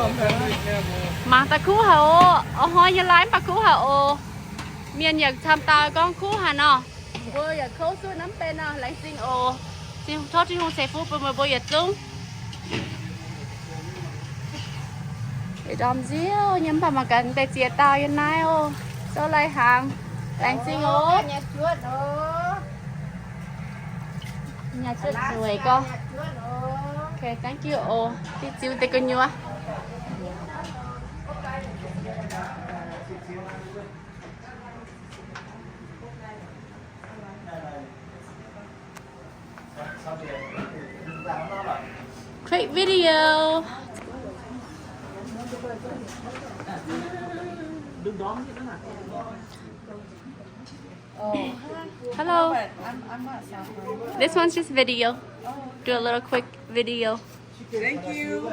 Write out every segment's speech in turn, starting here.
Mangc daaih kuv haic oc. Oix hnoi nyei lai mv baac kuv haic oc. Mienh yaac camv dauh gorngv kuv haic nor. Mbuo yaac kouv suv naaiv mv benx nor, laengz zingh oc. Tov Tin-Hungh ceix fuqv bun meih mbuo yietc zungv. Yietc ndorm nziouv nyei mv baac mangc gaax deix ziex dauh yiem naaiv oc. Zouv lai-hnaangx. Laengz zingh oc. Nyaah cuotv nzueic gorx. Okay, thank you oc. Diqv ziux deix gu'nyuoz. Create video. Hello. This one's just video. Do a little quick video. Thank you.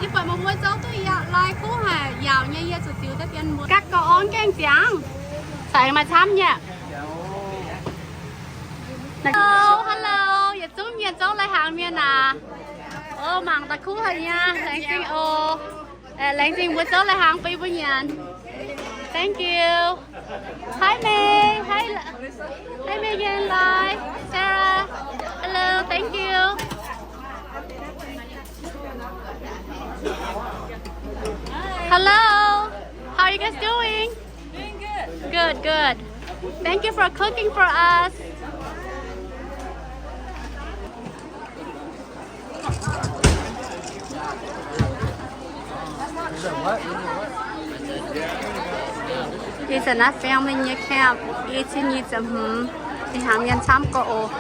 Yie buatc meih mbuo zouv duqv yaac lai kuv haic, yaauc nyei yie zuqc ziux deix dien mbuo. Gapv gau orn gaengh ziangx. Caux aengx maaih camv nyei. Hello, hello, yietc zungv mienh zouv lai-hnaangx mienh aac. O, mangc daaih kuv haic nyei, laengz zingh oc. Laengz zingh mbuo zouv lai-hnaangx bun mbuo nyanc. Thank you. Hi Mei. Hi, hi Megan, Lai, Sarah. Hello, thank you. Hello. How are you guys doing? Doing good. Good, good. Thank you for cooking for us. Ih zanc naaiv family nyei camp, i cin nyic ziepc hmz, ih hnaangx mienh camv gorx oc.